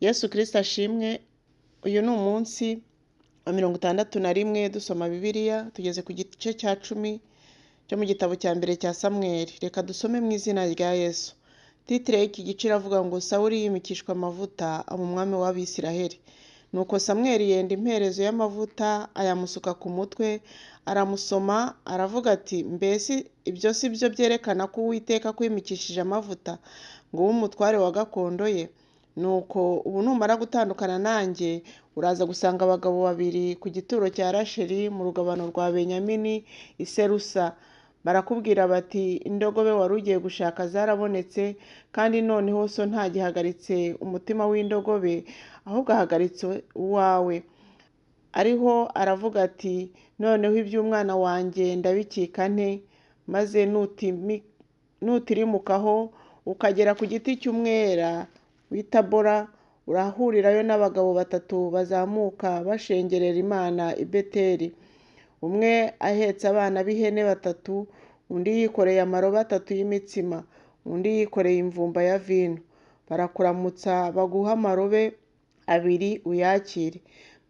Yesu Kristo ashimwe. Uyu ni umunsi wa 61 dusoma Bibiliya, tugeze ku gice cya 10 cyo mu gitabo cya mbere cya Samweli. Reka dusome mu izina rya Yesu. Titire y'iki gice iravuga ngo Sawuli yimikishwa amavuta aba umwami w'Abisiraheli. Nuko Samweli yenda imperezo y'amavuta ayamusuka ku mutwe, aramusoma, aravuga ati mbese ibyo si byo byerekana ko Uwiteka akwimikishije amavuta ngo ube umutware wa gakondo ye? Nuko ubu numara gutandukana nanjye, uraza gusanga abagabo babiri ku gituro cya Rasheli mu rugabano rwa Benyamini i Serusa. Barakubwira bati indogobe wari ugiye gushaka zarabonetse, kandi noneho so ntagihagaritse umutima w'indogobe, ahubwo ahagaritse uwawe. Ariho aravuga ati noneho iby'umwana wanjye ndabikika nte? Maze nutirimukaho ukagera ku giti cy'umwera w'i Tabora, urahurirayo n'abagabo batatu bazamuka bashengerera Imana i Beteli. Umwe ahetse abana b'ihene batatu, undi yikoreye amarobo atatu y'imitsima, undi yikoreye imvumba ya vino. Barakuramutsa baguha amarobe abiri uyakire.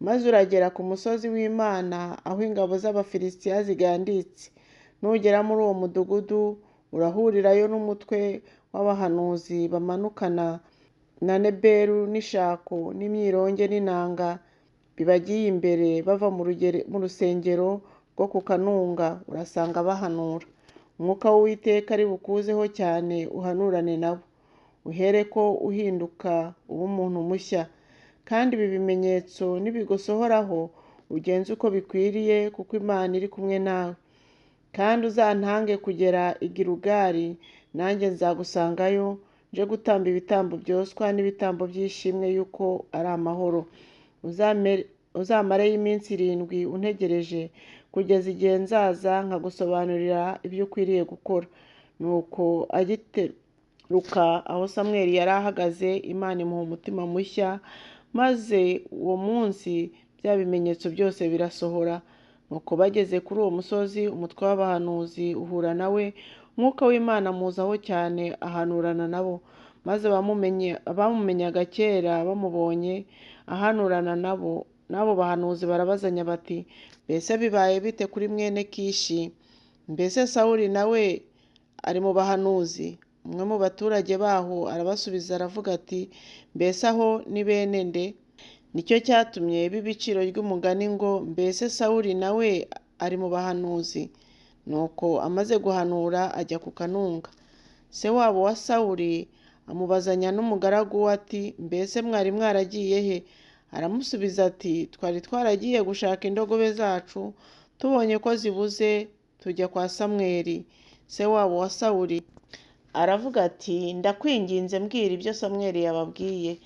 Maze uragera ku musozi w'Imana aho ingabo z'Abafilisitiya ziganditse. Nugera muri uwo mudugudu urahurirayo n'umutwe w'abahanuzi bamanukana na neberu n'ishako n'imyironge n'inanga bibagiye imbere bava mu rusengero rwo ku kanunga, urasanga bahanura. Umwuka w'Uwiteka ari bukuzeho cyane uhanurane nabo, uhereko uhinduka uba umuntu mushya. Kandi ibi bimenyetso nibigusohoraho ugenze uko bikwiriye, kuko Imana iri kumwe nawe. Kandi uzantange kugera i Gilugali, nanjye nzagusangayo nje gutamba ibitambo byoswa n'ibitambo by'ishimwe yuko ari amahoro. Uzamareyo iminsi 7 untegereje, kugeza igihe nzaza nkagusobanurira ibyo ukwiriye gukora. Nuko agiteruka aho Samweli yari ahagaze, Imana imuha umutima mushya, maze uwo munsi bya bimenyetso byose birasohora. Nuko bageze kuri uwo musozi, umutwe w'abahanuzi uhura nawe, Umwuka w'Imana amuzaho cyane ahanurana nabo. Maze abamumenyaga kera bamubonye ahanurana nabo, n'abo bahanuzi barabazanya bati mbese bibaye bite kuri mwene Kishi? Mbese Sawuli nawe ari mu bahanuzi? Umwe mu baturage baho arabasubiza aravuga ati mbese aho ni bene nde? Nicyo cyatumye biba iciro ry'umugani ngo mbese Sawuli nawe ari mu bahanuzi? Nuko amaze guhanura ajya ku kanunga. Se wabo wa Sawuli amubazanya n'umugaragu we ati mbese mwari mwaragiye he? Aramusubiza ati twari twaragiye gushaka indogobe zacu, tubonye ko zibuze tujya kwa Samweli. Se wabo wa Sawuli aravuga ati ndakwinginze mbwira ibyo Samweli yababwiye.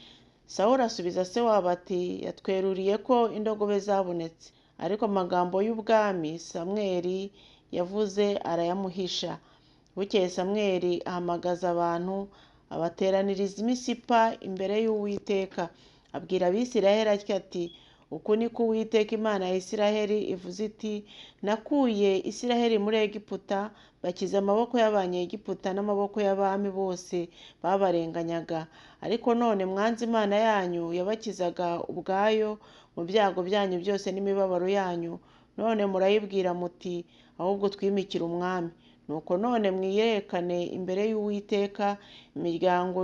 Sawuli asubiza se wabo ati yatweruriye ko indogobe zabonetse. Ariko amagambo y'ubwami Samweli yavuze arayamuhisha. Bukeye Samweli ahamagaza abantu, abateraniriza i Misipa imbere y'Uwiteka. Abwira Abisiraheli atya ati uku ni ko Uwiteka Imana ya Isiraheli ivuze iti nakuye Isiraheli muri Egiputa, bakiza amaboko y'Abanyegiputa n'amaboko y'abami bose babarenganyaga. Ariko none mwanze Imana yanyu yabakizaga ubwayo mu byago byanyu byose n'imibabaro yanyu, none murayibwira muti ahubwo twimikire umwami. Nuko none mwiyerekane imbere y'Uwiteka imiryango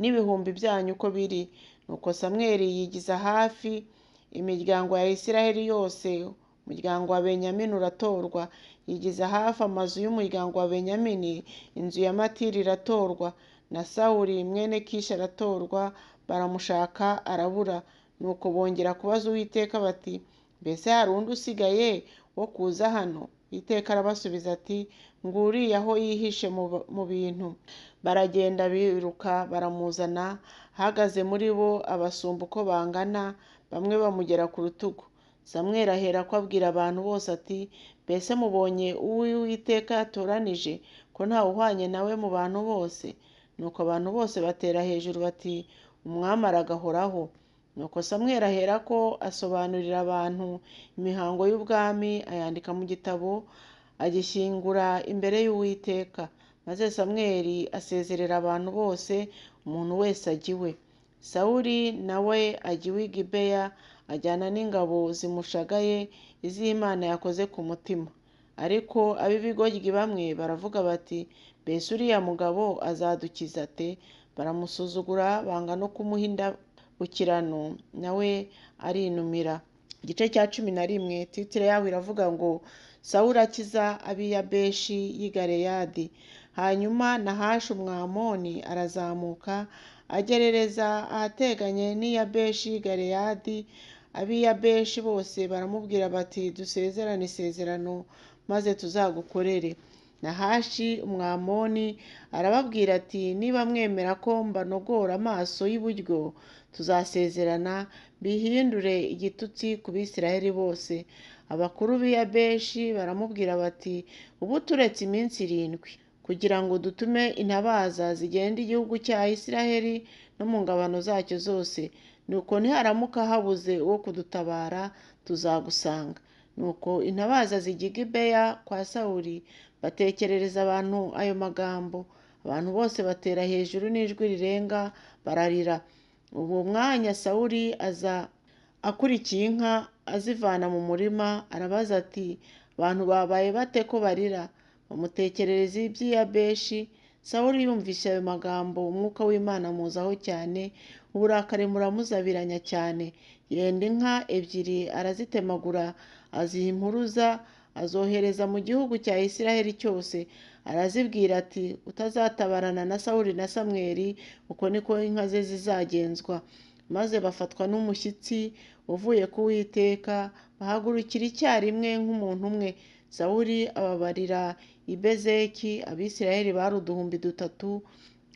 n'ibihumbi byanyu uko biri. Nuko Samweli yigiza hafi imiryango ya Isiraheli yose, umuryango wa Benyamini uratorwa. Yigiza hafi amazu y'umuryango wa Benyamini, inzu ya Matiri iratorwa, na Sawuli mwene Kishi aratorwa, baramushaka arabura. Nuko bongera kubaza Uwiteka bati mbese hari undi usigaye wo kuza hano? Uwiteka arabasubiza ati nguriya aho yihishe mu bintu. Baragenda biruka baramuzana, ahagaze muri bo abasumba uko bangana, bamwe bamugera ku rutugu. Samweli ahera ko abwira abantu bose ati mbese mubonye uwo Uwiteka yatoranije, ko ntawe uhwanye nawe mu bantu bose? Nuko abantu bose batera hejuru bati umwami aragahoraho. Nuko Samweli ahera ko asobanurira abantu imihango y'ubwami, ayandika mu gitabo, agishyingura imbere y'Uwiteka. Maze Samweli asezerera abantu bose, umuntu wese ajya iwe. Sawuli nawe ajya iw'i Gibeya, ajyana n'ingabo zimushagaye iz'Imana yakoze ku mutima. Ariko ab'ibigoryi bamwe baravuga bati, mbese uriya mugabo azadukiza ate? Baramusuzugura banga no kumuha indabukirano, nawe arinumira. Igice cya 11, titire yaho iravuga ngo Sawuli akiza ab'i Yabeshi y'i Galeyadi. Hanyuma Nahashi Umwamoni arazamuka agerereza ahateganye n'i Yabeshi y'i Galeyadi. Ab'i Yabeshi bose baramubwira bati, dusezerane isezerano maze tuzagukorere. Nahashi Umwamoni arababwira ati, niba mwemera ko mbanogora amaso y'iburyo, tuzasezerana bihindure igitutsi ku Bisirayeli bose. Abakuru b'i Yabeshi baramubwira bati, ubu turetse iminsi 7 kugira ngo dutume intabaza zigenda igihugu cya Isiraheli no mu ngabano zacyo zose. Nuko niharamuka habuze uwo kudutabara, tuzagusanga. Nuko intabaza zijya i Gibeya kwa Sawuli, batekerereza abantu ayo magambo. Abantu bose batera hejuru n'ijwi rirenga bararira. Uwo mwanya Sawuli aza akurikiye inka azivana mu murima, arabaza ati, abantu babaye bate ko barira? Bamutekerereza iby'i Yabeshi. Sawuli yumvise ayo magambo, umwuka w'Imana amuzaho cyane, uburakari buramuzabiranya cyane. Yenda inka 2 arazitemagura, aziha impuruza, azohereza mu gihugu cya Isiraheli cyose. Arazibwira ati, utazatabarana na Sawuli na Samweli, uko niko inka ze zizagenzwa. Maze bafatwa n'umushyitsi uvuye ku Uwiteka, bahagurukira icyarimwe nk'umuntu umwe. Sawuli ababarira i Bezeki, Abisirayeli bari 3000,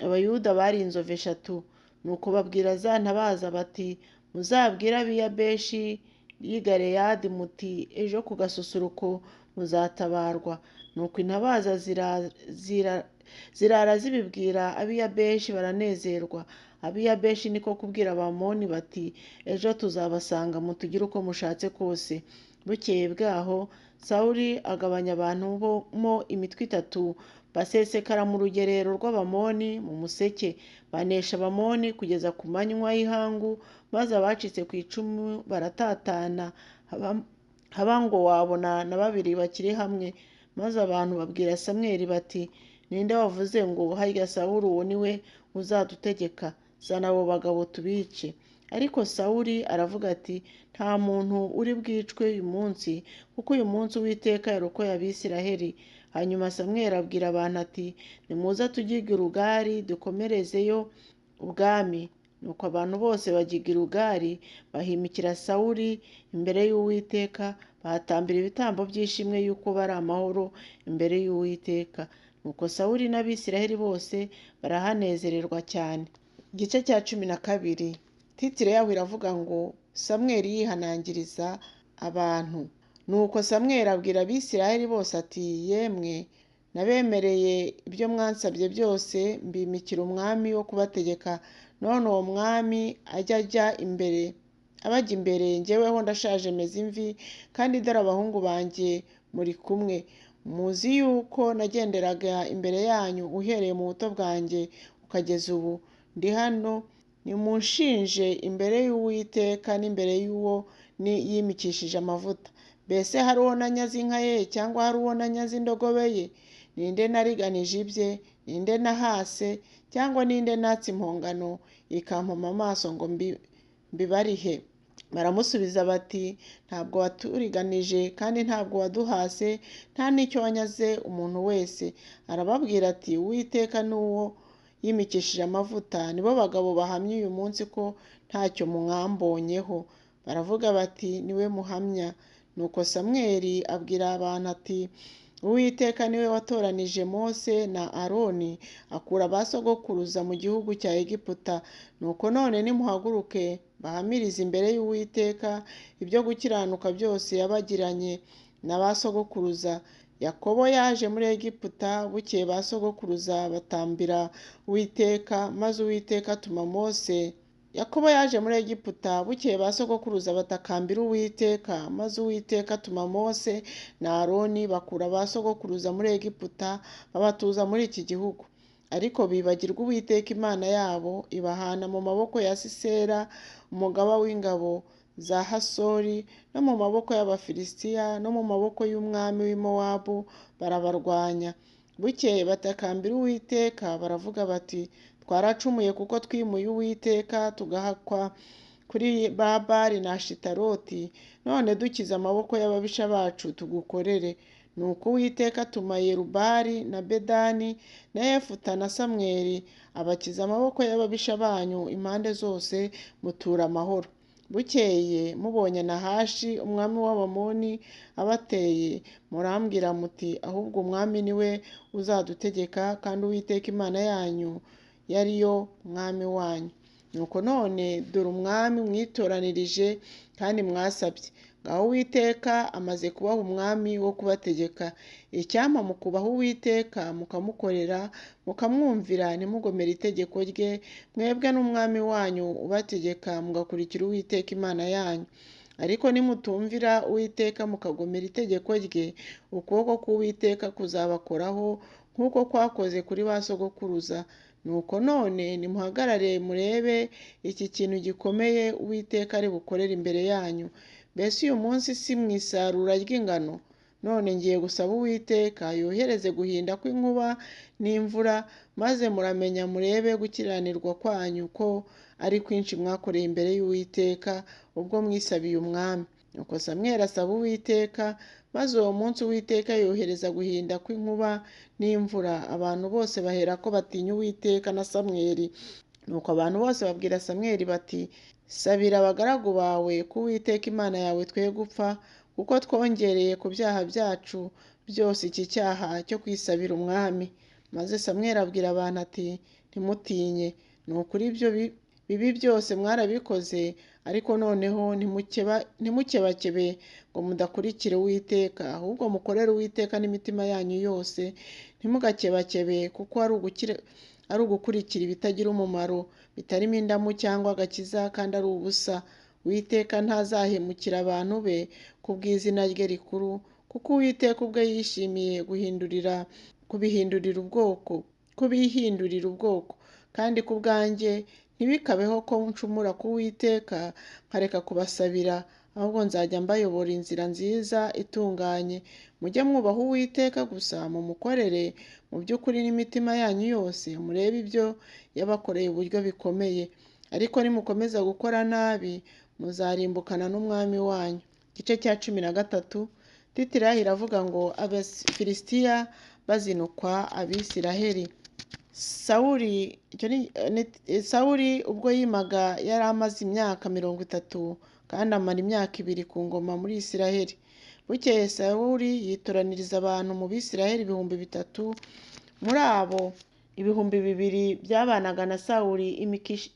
Abayuda bari 3,000. Nuko babwira za ntabaza bati, muzabwire ab'i Yabeshi y'i Galeyadi muti, ejo ku gasusuruko muzatabarwa. Nuko intabaza zirara zibibwira ab'i Yabeshi baranezerwa. Ab'i Yabeshi niko kubwira Abamoni bati, ejo tuzabasanga mutugire uko mushatse kose. Bukeye bwaho Sawuli agabanya abantu mo imitwe 3, basesekara mu rugerero rw'Abamoni mu museke, banesha Abamoni kugeza ku manywa y'ihangu, maze abacitse ku icumu baratatana, haba ngo wabona na 2 bakiri hamwe. Maze abantu babwira Samweli bati, ninde wavuze ngo harya Sawuli uwo ni we uzadutegeka? Zana abo bagabo tubice. Ariko Sawuli aravuga ati, nta muntu uri bwicwe uyu munsi, kuko uyu munsi Uwiteka yarokoye Abisiraheli. Hanyuma Samweli abwira abantu ati, nimuze tujye i Gilugali dukomerezeyo ubwami. Nuko abantu bose bajya i Gilugali bahimikira Sawuli imbere y'Uwiteka, bahatambira ibitambo by'ishimwe y'uko bari amahoro imbere y'Uwiteka. Nuko Sawuli n'Abisiraheli bose barahanezererwa cyane. Igice cya 12, titire yaho iravuga ngo Samweli yihanangiriza abantu. Nuko Samweli abwira Abisiraheli bose ati, yemwe nabemereye ibyo mwansabye byose, mbimikira umwami wo kubategeka. None uwo mwami ajya ajya imbere, abajya imbere, njyeweho ndashaje meze imvi, kandi dore abahungu banjye muri kumwe. Muzi yuko nagenderaga imbere yanyu uhereye mu buto bwanjye ukageza ubu ndi hano. Nimunshinje imbere y'Uwiteka n'imbere y'uwo yimikishije amavuta. Mbese hari uwo nanyaze inka ye, cyangwa hari uwo nanyaze indogobe ye? Ninde nariganije ibye? Ninde nahase, cyangwa ninde natse impongano ikampoma amaso ngo mbibarihe? Baramusubiza bati, ntabwo waturiganije kandi ntabwo waduhase, nta n'icyo wanyaze umuntu wese. Arababwira ati, Uwiteka n'uwo yimikishije amavuta nibo bagabo bahamya uyu munsi ko ntacyo mwambonyeho. Baravuga bati, niwe muhamya. Nuko Samweli abwira abantu ati, Uwiteka niwe watoranije Mose na Aroni, akura ba sogokuruza mu gihugu cya Egiputa. Nuko none nimuhaguruke bahamirize imbere y'Uwiteka ibyo gukiranuka byose yabagiranye na ba sogokuruza. Yakobo yaje muri Egiputa, bukeye ba sogokuruza batambira Uwiteka, maze Uwiteka atuma Mose. Yakobo yaje muri Egiputa, bukeye ba sogokuruza batakambira Uwiteka, maze Uwiteka atuma Mose na Aroni bakura ba sogokuruza muri Egiputa, babatuza muri iki gihugu. Ariko bibagirwa Uwiteka Imana yabo, ibahana mu maboko ya Sisera umugaba w'ingabo za Hasori, no mu maboko y'Abafilisitiya, no mu maboko y'umwami w'i Mowabu, barabarwanya. Bukeye batakambira Uwiteka baravuga bati, twaracumuye kuko twimuye Uwiteka tugahakwa kuri ba Bali na Ashitaroti, none dukize amaboko y'ababisha bacu tugukorere. Nuko Uwiteka atuma Yerubali na Bedani na Yefuta na Samweli, abakiza amaboko y'ababisha banyu impande zose, mutura amahoro. Bukeye mubonye Nahashi umwami w'Abamoni abateye, murambwira muti, ahubwo umwami ni we uzadutegeka, kandi Uwiteka Imana yanyu yari yo mwami wanyu. Nuko none dore umwami mwitoranirije kandi mwasabye. Ngaho Uwiteka amaze kubaha umwami wo kubategeka. Icyampa mukubaha Uwiteka, mukamukorera, mukamwumvira, ntimugomere itegeko rye, mwebwe n'umwami wanyu ubategeka, mugakurikira Uwiteka Imana yanyu. Ariko nimutumvira Uwiteka mukagomera itegeko rye, ukuboko k'Uwiteka kuzabakoraho nk'uko kwakoze kuri ba sogokuruza. Nuko none nimuhagarare murebe iki kintu gikomeye Uwiteka ari bukorere imbere yanyu. Mbese uyu munsi si mu isarura ry'ingano? None ngiye gusaba Uwiteka yohereze guhinda kw'inkuba n'imvura, maze muramenya murebe gukiranirwa kwanyu ko ari kwinshi mwakoreye imbere y'Uwiteka ubwo mwisabiye umwami. Nuko Samweli asaba Uwiteka, maze uwo munsi Uwiteka yohereza guhinda kw'inkuba n'imvura, abantu bose baherako batinya Uwiteka na Samweli. Nuko abantu bose babwira Samweli bati, sabira abagaragu bawe ko Uwiteka Imana yawe twe gupfa, kuko twongereye ku byaha byacu byose iki cyaha cyo kwisabira umwami. Maze Samweli abwira abantu ati, ntimutinye, ni ukuri ibyo bibi byose mwarabikoze, ariko noneho ntimukebakebe ngo mudakurikire Uwiteka, ahubwo mukorere Uwiteka n'imitima yanyu yose, ntimugakebakebe kuko ari ugukurikira ibitagira umumaro, bitarimo indamu cyangwa agakiza kandi ari ubusa. Uwiteka ntazahemukira abantu be kubw'izina rye rikuru, kuko Uwiteka ubwe yishimiye kubihindurira ubwoko. Kandi ku bwanjye ntibikabeho ko ncumura ku Uwiteka nkareka kubasabira, ahubwo nzajya mbayobora inzira nziza itunganye. Mujye mwubaha Uwiteka gusa, mumukorere mu by'ukuri n'imitima yanyu yose, murebe ibyo yabakoreye uburyo bikomeye. Ariko nimukomeza gukora nabi, muzarimbukana n'umwami wanyu. Igice cya 13, Titirahi iravuga ngo Abafilisitiya bazinukwa Abisiraheli. Sawuli ubwo yimaga yari amaze imyaka 30, kandi amara imyaka 2 ku ngoma muri Isiraheli. Bukeye Sawuli yitoraniriza abantu mu Bisiraheli 3000, muri abo 2000 byabanaga na Sawuli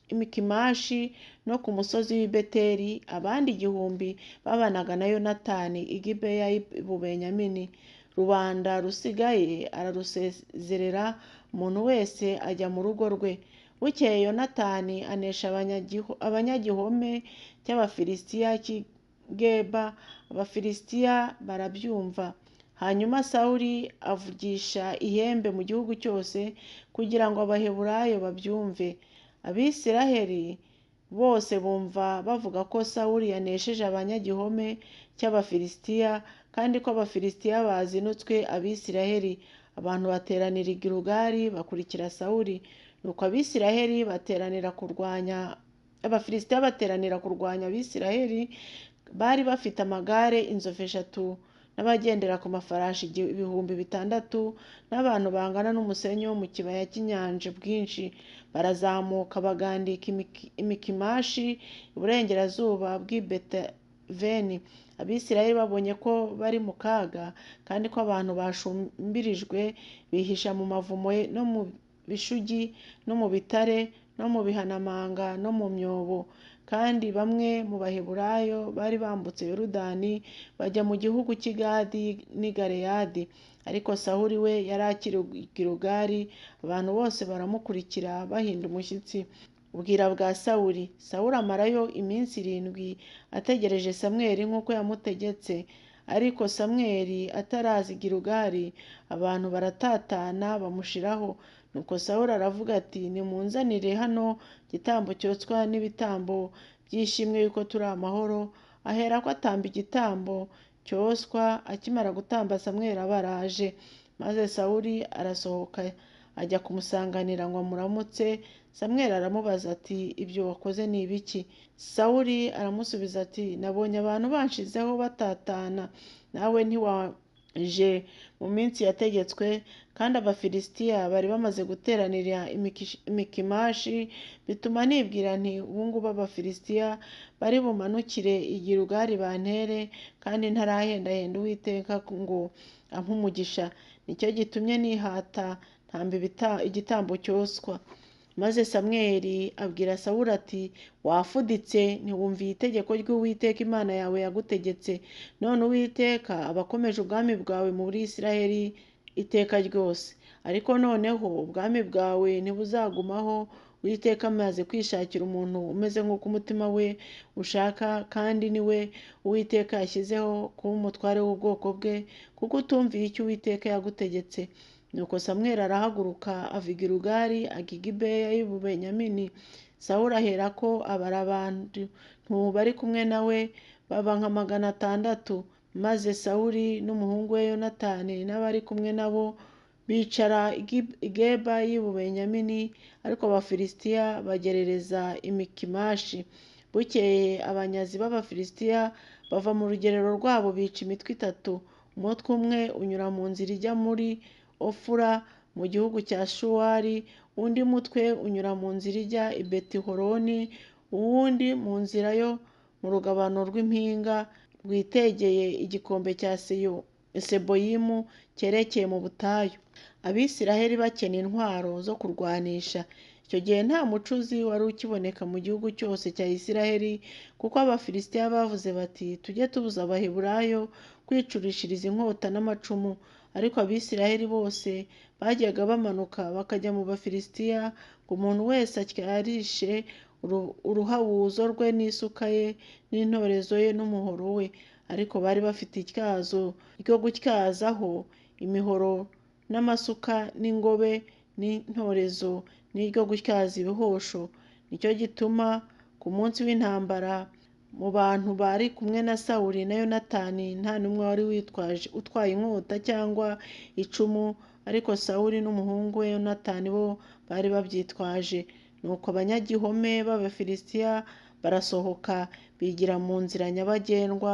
i Mikimashi no ku musozi w'i Beteli, abandi 1000 babanaga na Yonatani i Gibeya y'i Bubenyamini. Rubanda rusigaye ararusezerera, umuntu wese ajya mu rugo rwe. Bukeye Yonatani anesha abanyagihome cy'Abafilisitiya cy'i Geba, Abafilisitiya barabyumva. Hanyuma Sawuli avugisha ihembe mu gihugu cyose kugira ngo Abaheburayo babyumve. Abisiraheli bose bumva bavuga ko Sawuli yanesheje abanyagihome cy'Abafilisitiya, kandi ko Abafilisitiya bazinutswe Abisiraheli. Abantu bateranira i Gilugali bakurikira Sawuli. Nuko Abisiraheli bateranira kurwanya Abafilisitiya bateranira kurwanya Abisiraheli, bari bafite amagare inzovu 3 n'abagendera ku mafarashi 6000 n'abantu bangana n'umusenyi wo mu kibaya cy'inyanja bwinshi. Barazamuka bagandika Imikimashi iburengerazuba bw'i Betaveni. Abisirayeli babonye ko bari mu kaga, kandi ko abantu bashumbirijwe, bihisha mu mavumo no mu bishugi no mu bitare no mu bihanamanga no mu myobo. Kandi bamwe mu Baheburayo bari bambutse Yorodani bajya mu gihugu cy'i Gadi n'i Galeyadi. Ariko Sawuli we yari akiri i Gilugali, abantu bose baramukurikira bahinda umushyitsi. Ubwira bwa Sawuli. Sawuli amarayo iminsi 7 ategereje Samweli nk'uko yamutegetse. Ariko Samweli ataraza i Gilugali, abantu baratatana bamushiraho. Nuko Sawuli aravuga ati, nimunzanire hano igitambo cyotswa n'ibitambo by'ishimwe yuko turi amahoro. Aherako atamba igitambo cyoswa. Akimara gutamba, Samweli aba araje. Maze Sawuli arasohoka ajya kumusanganira ngo amuramutse. Samweli aramubaza ati, ibyo wakoze ni ibiki? Sawuli aramusubiza ati, nabonye abantu banshizeho batatana, nawe ntiwaje mu minsi yategetswe, kandi Abafilisitiya bari bamaze guteranira Mikimashi, bituma nibwira nti, ubu ngubu Abafilisitiya bari bumanukire i Gilugali bantere, kandi ntarahendahenda Uwiteka ngo ampe umugisha. Nicyo gitumye nihata ntamba igitambo cyoswa. Maze Samweli abwira Sawuli ati, wafuditse ntiwumviye itegeko ry'Uwiteka Imana yawe yagutegetse. None Uwiteka aba akomeje ubwami bwawe muri Isiraheli iteka ryose. Ariko noneho ubwami bwawe ntibuzagumaho. Uwiteka amaze kwishakira umuntu umeze nk'uko umutima we ushaka, kandi ni we Uwiteka yashyizeho kuba umutware w'ubwoko bwe, kuko utumviye icyo Uwiteka yagutegetse. Nuko Samweli arahaguruka ava i Gilugali ajya i Gibeya y'i Bubenyamini. Sawuli aherako abara abantu bari kumwe na we, baba nka 600. Maze Sawuli n'umuhungu we Yonatani n'abari kumwe nabo bicara i Geba y'i Bubenyamini, ariko Abafilisitiya bagerereza i Mikimashi. Bukeye abanyazi b'Abafilisitiya bava mu rugerero rwabo bica imitwe itatu. Umutwe umwe unyura mu nzira ijya muri Ofura mu gihugu cya Shuwali, undi mutwe unyura mu nzira ijya i Betihoroni, uwundi mu nzira yo mu rugabano rw'impinga rwitegeye igikombe cya Seboyimu cyerekeye mu butayu. Abisiraheli bakena intwaro zo kurwanisha. Icyo gihe nta mucuzi wari ukiboneka mu gihugu cyose cya Isiraheli, kuko Abafilisitiya bavuze bati, tujye tubuza Abaheburayo kwicurishiriza inkota n'amacumu. Ariko Abisiraheli bose bajyaga bamanuka bakajya mu Bafilisitiya, ngo umuntu wese atyarishe uruhabuzo rwe n'isuka ye n'intorezo ye n'umuhoro we. Ariko bari bafite ityazo ryo gutyazaho imihoro n'amasuka n'ingobe n'intorezo n'iryo gutyaza ibihosho. Nicyo gituma ku munsi w'intambara mu bantu bari kumwe na Sawuli na Yonatani nta n'umwe wari utwaye inkota cyangwa icumu, ariko Sawuli n'umuhungu we Yonatani bo bari babyitwaje. Nuko abanyagihome b'Abafilisitiya barasohoka bigira mu nzira nyabagendwa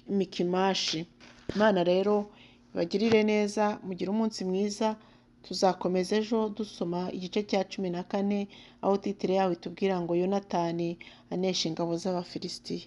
Mikimashi. Imana rero ibagirire neza, mugire umunsi mwiza. Tuzakomeza ejo dusoma igice cya 14, aho titire yawe itubwira ngo Yonatani anesha ingabo z'Abafilisitiya.